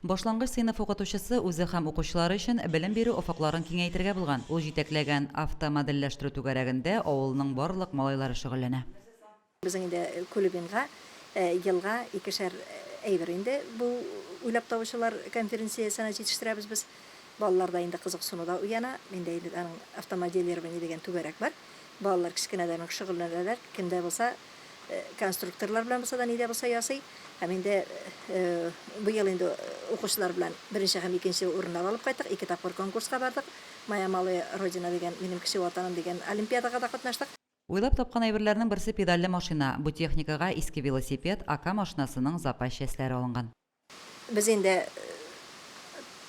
Башлангыч сыйныф укытучысы үзе һәм укучылары өчен белем бирү офыкларын киңәйтергә булган. Ул җитәкләгән автомодельләштерү түгәрәгендә авылның барлык малайлары шөгыльләнә. Безнең инде Кулибинга елга икешәр әйбер инде бу уйлап табучылар конференциясенә җитештерәбез без. Балаларда инде кызыксыну да уяна. Миндә инде аның автомоделирование дигән түгәрәк бар. Балалар кечкенәдән үк шөгыльләнәләр. Кем дә булса конструкторлар белән булса да, ни дә булса ясый. Һәм инде быел инде укучылар белән беренче һәм икенче урыннар алып кайттык. Ике тапкыр конкурска бардык. Моя малая Родина дигән, Минем кече Ватаным дигән олимпиадага да катнаштык. Уйлап тапкан әйберләрнең берсе педальле машина. Бу техникага иске велосипед, АК машинасының запас частьләре алынган. Без инде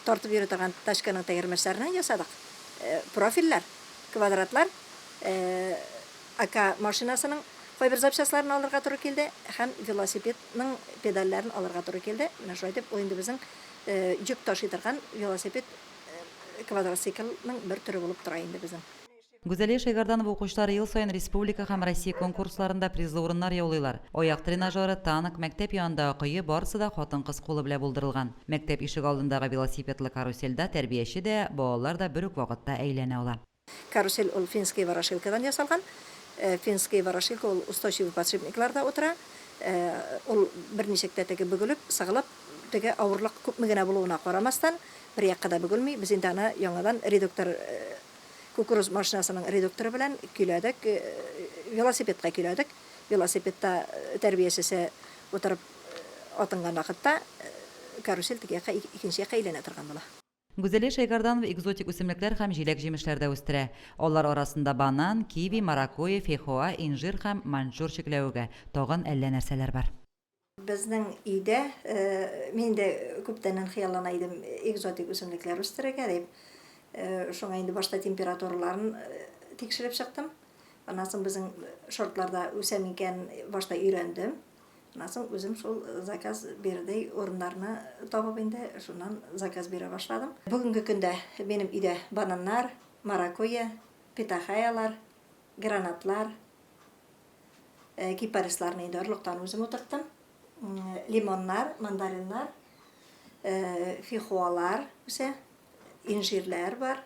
тартып йөри торган тачканың тәгәрмәчләреннән ясадык. Профильләр, квадратлар, АК машинасының кайбер запчастьларын алырга туры килде һәм велосипедның педальләрен алырга туры килде. Менә шулай итеп, ул инде безнең йөк ташый торган велосипед квадроциклның бер төре булып тора инде безнең. Гүзәлия Шәйгәрданова укучылары ел саен республика һәм Россия конкурсларында призлы урыннар яулыйлар. Аяк тренажеры, танк, мәктәп янындагы кое, барысы да хатын-кыз кулы белән булдырылган. Мәктәп ишегалдындагы велосипедлы карусельдә тәрбияче дә, балалар да бер үк вакытта әйләнә ала. Карусель ул финский ворошилкадан ясалган. Финский ворошилка ул устойчивый подшипникларда утыра. Ул берничек тә теге бөгелеп, сыгылып, теге авырлык күпме генә булуына карамастан, бер якка да бөгелми. Без инде аны яңадан редуктор Кукуруз машинасының редукторы белән көйләдек, велосипедка көйләдек. Велосипедта тәрбиячесе утырып атынган вакытта карусель теге якка, икенче якка әйләнә торган була. Гүзәлия Шәйгәрданова экзотик үсемлекләр һәм җиләк-җимешләр дә үстерә. Алар арасында банан, киви, маракуйя, фейхоа, инжир һәм маньчжур чикләвеге, тагын әллә нәрсәләр бар. Безнең өйдә, мин инде күптәннән хыяллана идем экзотик үсемлекләр үстерергә дип. Шуңа инде башта температураларын тикшереп чыктым. Аннан соң безнең шартларда үсә микән, башта өйрәндем. Аннан соң үзем шул заказ бирердәй урыннарны табып инде, шуннан заказ бирә башладым. Бүгенге көндә минем өйдә бананнар, маракуйя, питахаялар, гранатлар, Кипарисларны инде орлыктан үзем утырттым. Лимоннар, мандариннар, фихуалар үсә, инжирләр бар,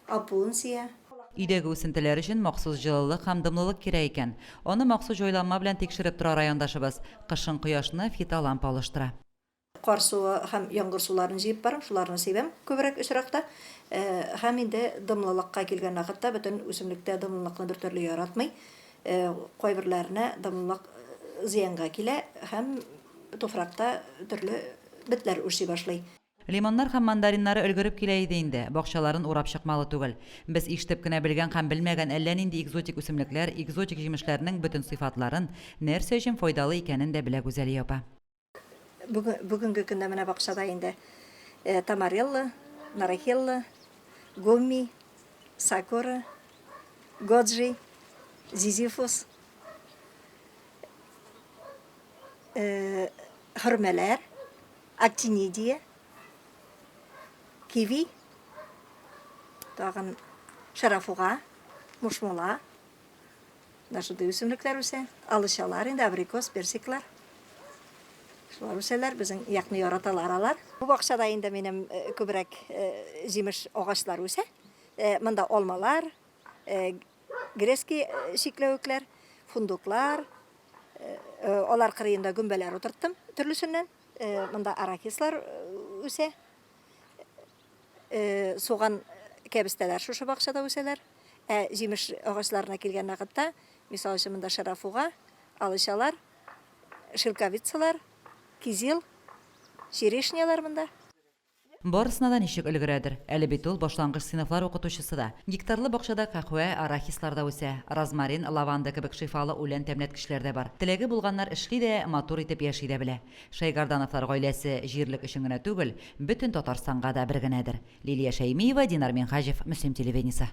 опунция. Өйдәге үсентеләр өчен махсус җылылык һәм дымлылык кирәк икән. Аны махсус җайланма белән тикшереп тора райондашыбыз. Кышын кояшны фитолампа алыштыра. Кар суы һәм яңгыр суларын җыеп барам, шуларны сибәм күбрәк очракта. Һәм инде дымлылыкка килгән вакытта бөтен үсемлек тә дымлылыкны бертөрле яратмый. Кайберләренә дымлылык зыянга килә һәм туфракта төрле бетләр үрчи башлый. Лимоннар һәм мандариннары өлгереп килә иде инде, бакчаларын урап чыкмалы түгел. Без ишетеп кенә белгән һәм белмәгән әллә нинди экзотик үсемлекләр, экзотик җимешләрнең бөтен сыйфатларын, нәрсә өчен файдалы икәнен дә белә Гүзәлия апа. Бүгенге көндә менә бакчада инде тамарелла, нарахелла, гумми, сакура, годжи, зизифус, хөрмәләр, актинидия, киви, тагын шарафуга, мушмула. Менә шундый үсемлекләр үсә. Алычалар инде, абрикос, персиклар. Шулар үсәләр, безнең якны яраталар алар. Бу бакчада инде минем күбрәк җимеш агачлары үсә. Монда алмалар, грецкий чикләвекләр, фундуклар, алар кырыенда гөмбәләр утырттым төрлесеннән. Монда арахислар үсә. Суган, кәбестәләр шушы бакчада үсәләр. Ә җимеш агачларына килгән вакытта, мисал өчен, монда шарафуга, алычалар, шелковицалар, кизил, черешнялар монда. Барысына да ничек өлгерәдер? Әле бит ул башлангыч сыйныфлар укытучысы да. Гектарлы бакчада каһвә, арахислар да үсә. Розмарин, лаванда кебек шифалы үлән тәмләткечләр дә бар. Теләге булганнар эшли дә, матур итеп яши дә белә. Шәйгардановлар гаиләсе җирлек өчен генә түгел, бөтен Татарстанга да бер генәдер. Лилия Шәймиева, Динар Минһаҗев, Мөслим телевидениесе.